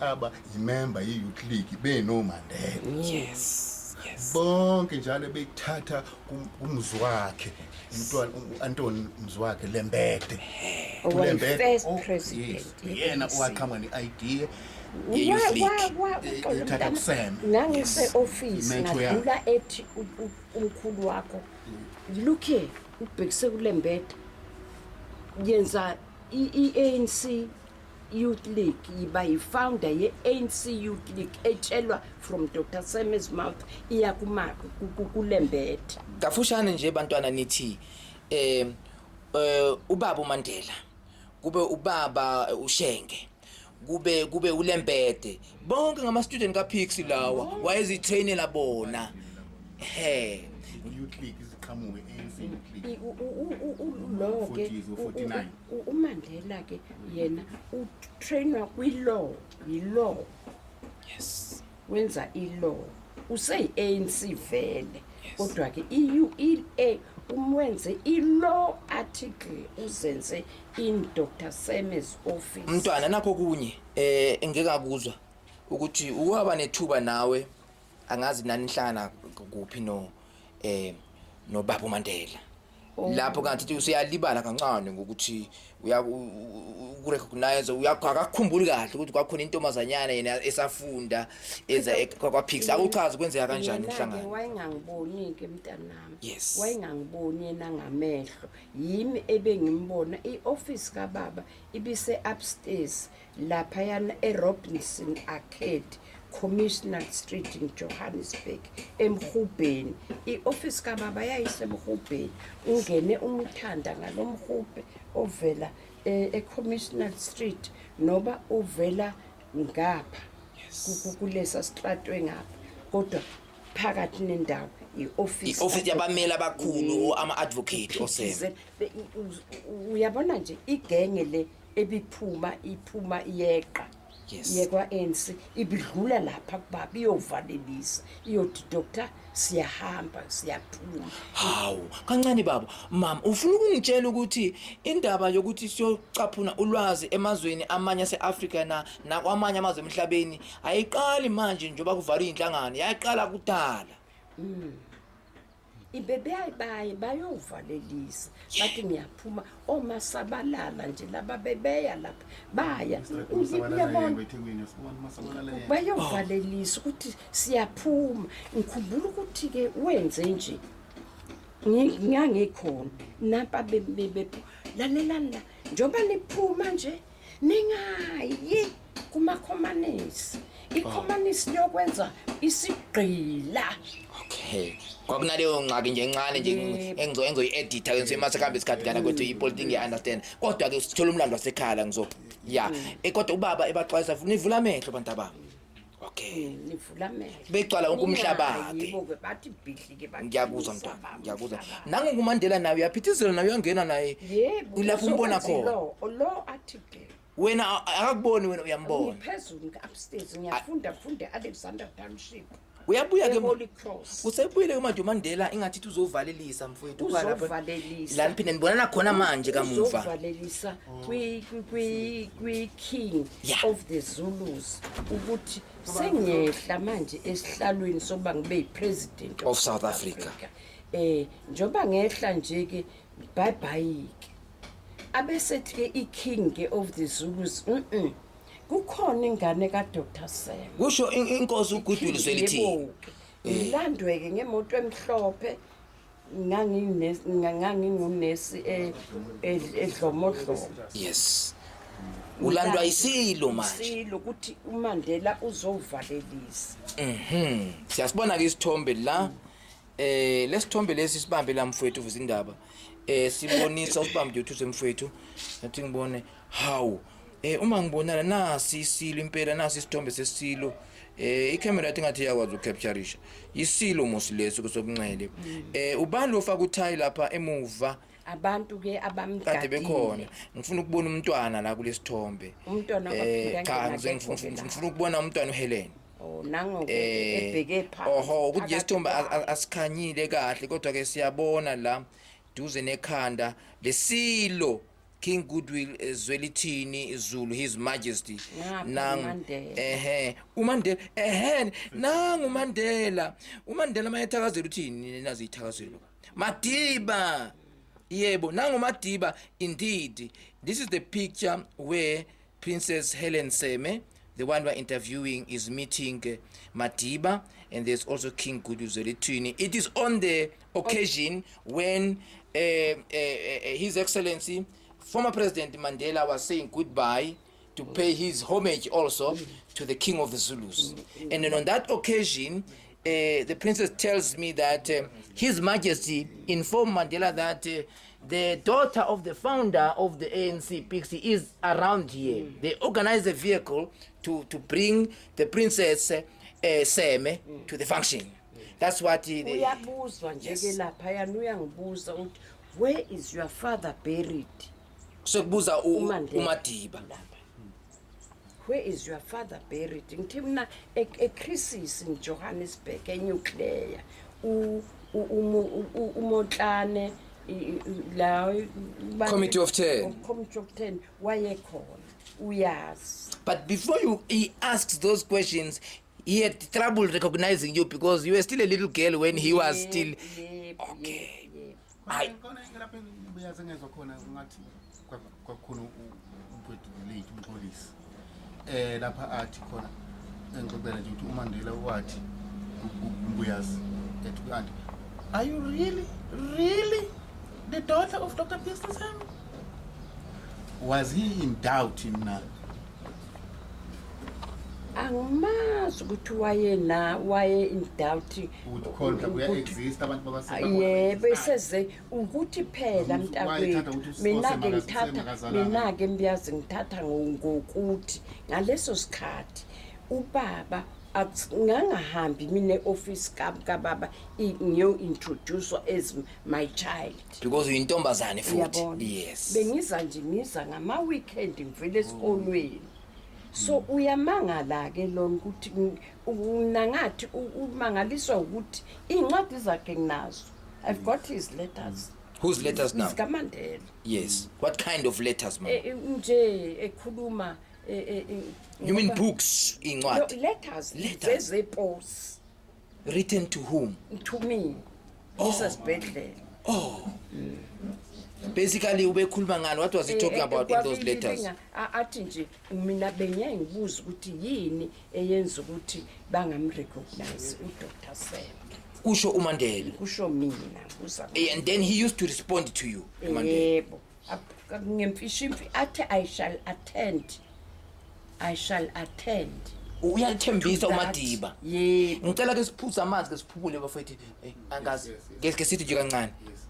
aba imember ye-youth league benoMandela. Yes. Bonke njalo bekuthatha kumzwakhe umntwana u-Anton Mzwakhe Lembede. Owayi first oh, president yes, yena ye-ANC. owaqhamuka ne-idea Ye-Youth League. Ethatha kuSeme. Ngangise-office Imetro yakhe. ngadlula ethi umkhulu wakho, look here, ubhekise kuLembede, yenza i-ANC Youth League, yiba yi-founder ye-ANC Youth League, etshelwa from Dr Seme's mouth iya kuLembede. Kafushane nje bantwana, nithi ubaba uMandela, kube ubaba uShenge, kube uLembede, bonke ngama student kaPixie lawa wayezitrainela bona he. Youth League iziqhamuke ANC Youth League. Lo ke 40s or 49. uMandela ke yena utrainwa kwi-law, yi-law. Wenza i-law, useyi-ANC vele, kodwa ke i-UEA umwenze i-law article, uzenze in Dr Seme's office. Mntwana, nakho kunye engeke akuzwa ukuthi uwaba nethuba nawe, angazi nani nihlangana kuphi no nobaba uMandela lapho, kanti useyalibala kancane ngokuthi uya ukurecognize, akakukhumbuli kahle ukuthi kwakhona intombazanyana yena esafunda eza kwaPixie. Akuchazi kwenzeka kanjani Yena-ke inhlangano. Wayengangiboni-ke mntanami. Wayengangiboni yena ngamehlo, yimi ebengimbona. I-office kababa ibise-upstairs laphayana eRobinson Arcade, Commissioner Street in Johannesburg, emhubheni. I-office kababa yayisemhubheni, ungene umthanda ngalo mhubhe ovela e-Commissioner Street noba uvela ngapha kulesa stratwe ngapha, kodwa phakathi nendawo i-office. I-office yabameli abakhulu, ama-advocate oSeme. Uyabona nje igenge le ebiphuma iphuma iyeqa yekwa-ANC ibidlula lapha kubaba iyovalelisa, iyothi, "Doctor, siyahamba, siyaphuma." Hawu, kancane baba. Mama, ufuna ukungitshela ukuthi indaba yokuthi siyocaphuna ulwazi emazweni amanye ase-Afrika na nakwamanye amazwe emhlabeni ayiqali manje njengoba kuvalwe inhlangano, yayiqala kudala? Ibebeyayibaye bayovalelisa, bathi ngiyaphuma, omasabalala nje laba bebeya lapha baya, uyabona, eThekwini sibona masabalala yena. Bayovalelisa ukuthi siyaphuma. Ngikhumbula ukuthi-ke wenze nje, ngangikhona nampa lalelani la, njengoba niphuma nje ningayi kumakhomanisi, ikhomanisi liyokwenza isigqila. Okay, kwakunaleyo ngxaki nje encane nje engizoyi-editha ke mase kuhambe isikhathi kana kwethu ipolitiki, ngiya-understand, kodwa-ke sithola umlando wasekhala ngizo ya. Kodwa ubaba ebaxwayisa, nivula amehlo bantu abami, okay. Nivula amehlo. Begcwala wonke umhlaba-ke. Yibo-ke bathi bhidli-ke. Ngiyakuzwa mntwana, ngiyakuzwa. NangokuMandela naye uyaphithizela, naye uyangena naye. Yebo. Lapho umbona khona. Lo article. Wena akakuboni, wena uyambona. Ngiphezulu upstairs ngiyafunda, funde Alexander Township. Uyabuya ke. E-Holy Cross. Usebuyile ke manje uMandela, ingathi ithi uzovalelisa mfowethu Uba lapha- Uzovalelisa. La niphinde nibonana khona manje kamuva. Uzovalelisa kwi-king of the Zulus ukuthi sengiyehla manje esihlalweni sokuba ngibe yi-president of South Africa. Njengoba ngehla nje ke, bye bye ke. Abesethi ke i-king ke of the Zulus, kukhona ingane ka-Dr Sam. Kusho inkosi uGoodwill Zwelithini. Yebo-ke. Ngilandwe-ke ngemoto emhlophe, ngangingunesi eDlomodlomo. Yes, ulandwa isilo manje. Isilo ukuthi uMandela uzovalelisa. Siyasibona ke isithombe la. Lesithombe lesi sibambe la mfowethu uvisa indaba. Sibonisa usibambe nje uthuse mfowethu. Ngathi ngibone, hawu. Uma ngibonana nasi isilo impela, nasi isithombe sesilo. Icamera yathi ngathi iyakwazi ukucaptureisha. Isilo musi leso kusokunxele. Ubani lo faka uthayi lapha emuva? Abantu ke Kade abamgadile. Bekhona. Ngifuna ukubona umntwana la kulesithombe. Umntwana kwaphinda Cha, angena ngize akekho ke la. ngifuna ukubona umntwana uHelen. Oh, nango ke ebheke phansi. Oho, ukuthi nje phakathi isithombe kwabo. asikhanyile kahle, kodwa ke siyabona la duze nekhanda lesilo. King Goodwill Zwelithini Zulu, His Majesty. Ngapha Nang uMandela. Ehe, uMandela, ehe, nangu uMandela. UMandela mayethakazela uthini? Nazi ithakazelo baba. Madiba. Yebo, nangu Madiba. Indeed, this is the picture where Princess Helen Seme, the one we're interviewing, is meeting Madiba, and there's also King Goodwill Zwelithini. It is on the occasion when His Excellency, former President Mandela, was saying goodbye to pay his homage also to the King of the Zulus. And then on that occasion, the princess tells me that His Majesty informed Mandela that the daughter of the founder of the ANC, Pixie, is around here. They organized a vehicle to bring the Princess Seme to the function. That's what he, Uyabuzwa nje ke Yes. laphayana, uyangibuza ukuthi, "Where is your father buried?" Sekubuza uMandela. uMadiba. Lapha, "Where is your father buried?" Ngithi mina, "Ecrisis in Johannesburg, eNuclear, uMontlane la Committee of Ten. Committee of 10 wayekhona, uyazi." But before you he asks those questions, he had trouble recognizing you because you were still a little girl when he was still. Yebo. Okay. Yebo. Hayi. Khona lapha ngibuya sengezwa khona ngathi kwakhona umfowethu late uMxolisi lapha athi khona engixoxela nje ukuthi uMandela wathi umbuyazi ethi ku-aunty, "Are you really, really the daughter of Dr. Pixley Seme?" Was he in doubt na? Angimazi ukuthi wayena waye in doubt. Ukuthi khona mhlawumbe uya-exist abantu Yebo, eseze ukuthi phela Wayethanda mntakwethu ukuthi mina-ke ngithatha usemakazalanga. Mina-ke mbiyazi ngithatha ngokuthi ngaleso sikhathi ubaba ngangahambi mina e-ofisi kababa ngiyo-introducwa as my child. Because uyintombazane futhi. Uyabona? Yes. Bengiza nje, ngiza ngama-weekend ngivele esikolweni, so uyamangala-ke lona ukuthi nangathi umangaliswa ukuthi iy'ncwadi zakhe nginazo. I've got his letters. Whose letters now? ZikaMandela. Yes. What kind of letters, ma'am? Nje ekhuluma You mean ngoba books, No, incwadi? letters. Letters. Zezeposi. Written to whom? To me ngisesibhedlela. Oh. Basically ubekhuluma ngani? What was he talking about in those letters? Athi nje mina bengiye ngibuza ukuthi yini eyenza ukuthi bangamrecognize uDr Seme. Kusho uMandela. Kusho mina, ngibuza. And then he used to respond to you, uMandela. Yebo, ngemfishimfi athi, "I shall attend, I shall attend Uyalithembisa to that." uMadiba. Yebo. Ngicela ke siphuze amanzi, ke siphumule bafethu. Angazi. Yes. Ke sithi nje kancane. Yes.